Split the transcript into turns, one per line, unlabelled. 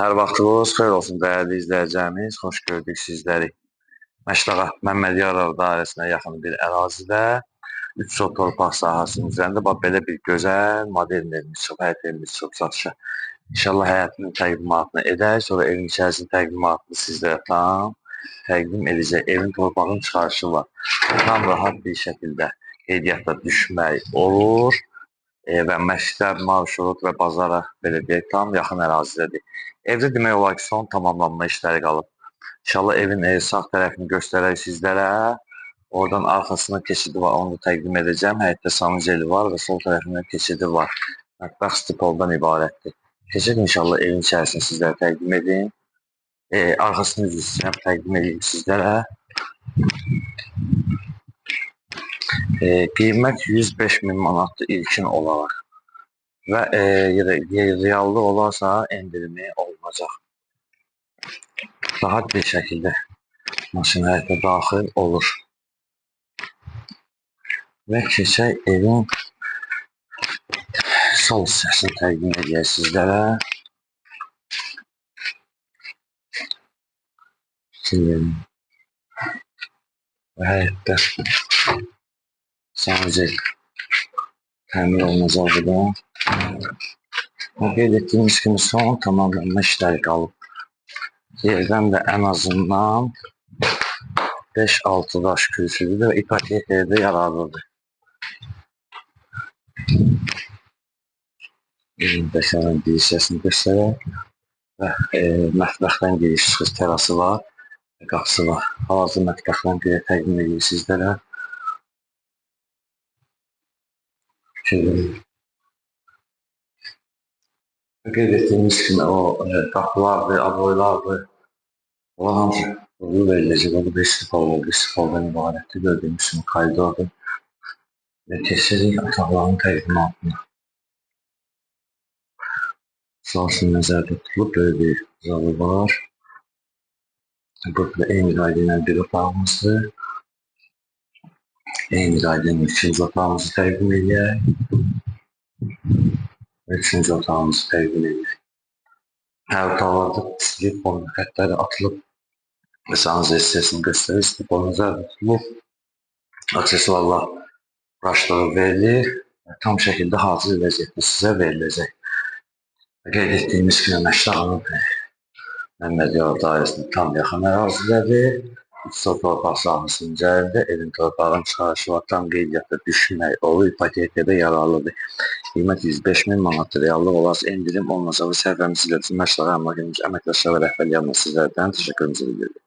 Hər vaxtınız xeyir olsun dəyərli izləyicilərimiz. Xoş gördük sizləri. Məşdağa Məmmədiyarov dairəsinə yaxın bir ərazidə 3 sot torpaq sahəsinin üzərində bax belə bir gözəl modern evimiz çıxıb, həyət evimiz çıxıb satışa. İnşallah həyətinin təqdimatını edək, sonra evin içərisinin təqdimatını sizlərə tam təqdim edəcək. Evin torpağın çıxarışı var. Tam rahat bir şəkildə qeydiyyata düşmək olur. Və məktəb, marşrut və bazara belə deyək, tam yaxın ərazidədir. Evdə demək olar ki, son tamamlanma işləri qalıb. İnşallah evin sağ tərəfini göstərək sizlərə. Oradan arxasına keçidi var, onu da təqdim edəcəm. Həyətdə sanuceli var və sol tərəfində keçidi var. Mətbəx stipoldan ibarətdir. Keçid inşallah evin içərisini sizlərə təqdim edeyim. Arxasını üzr istəyirəm, təqdim edeyim sizlərə. Qiymət 105 min manatdır ilkin olaraq. Və reallı olarsa endirimi olunacaq. Rahat bir şəkildə maşın həyətə daxil olur. Və keçək evin sol hissəsini təqdim edək sizlərə. Və həyətdə sanucel təmir olunacaq burada. Qeyd etdiyimiz kimi son tamamlanma işləri qalıb. Yerdən də ən azından 5-6 daş kürsüdür və ipotekaya da yararlıdır. Evin bəşərin bir hissəsini göstərək və mətbəxdən giriş çıxış terası var, qapısı var. Hal-hazırda mətbəxdən bir təqdim edirik sizlərə. Qeyd etdiyimiz kimi o qapılardır, aboylardır. Onlar hamısı qurulu veriləcək. O da bir stipol oldu, stipoldan ibarətdir. Gördüyümüz kimi koridordur. Və keçirik otaqların təqdimatına. Salsın nəzərdə tutulub, böyle bir zalı var. Burada eyni qayda ilə bir otağımızdır. Eyni qayda ilə ikinci otağımızı təqdim edək. Üçüncü otağımızı təqdim edək. Hər otaqlarda stripon xəttləri atılıb. Sanız hissəsini göstərir. Stripon nəzərdə tutulub. Aksesuarlar quraşdırıb verilir. Tam şəkildə hazır vəziyyətdə sizə veriləcək. Qeyd etdiyimiz kimi Məşdağanın Məmmədiyarov dairəsinin tam yaxın ərazidədir. 3 sot torpaq sahəsinin üzərində evin torpağın çıxarışı var. Tam qeydiyyata düşmək olur. İpotekada yararlıdır. Qiymət 105 min manatdır. Reallıq olarsa endirim olunacaq və səhifəmizi ilə Məşdağa əmlak əməkdaşları və rəhbərliyi adına sizlərdən təşəkkürümüzü bildiririk.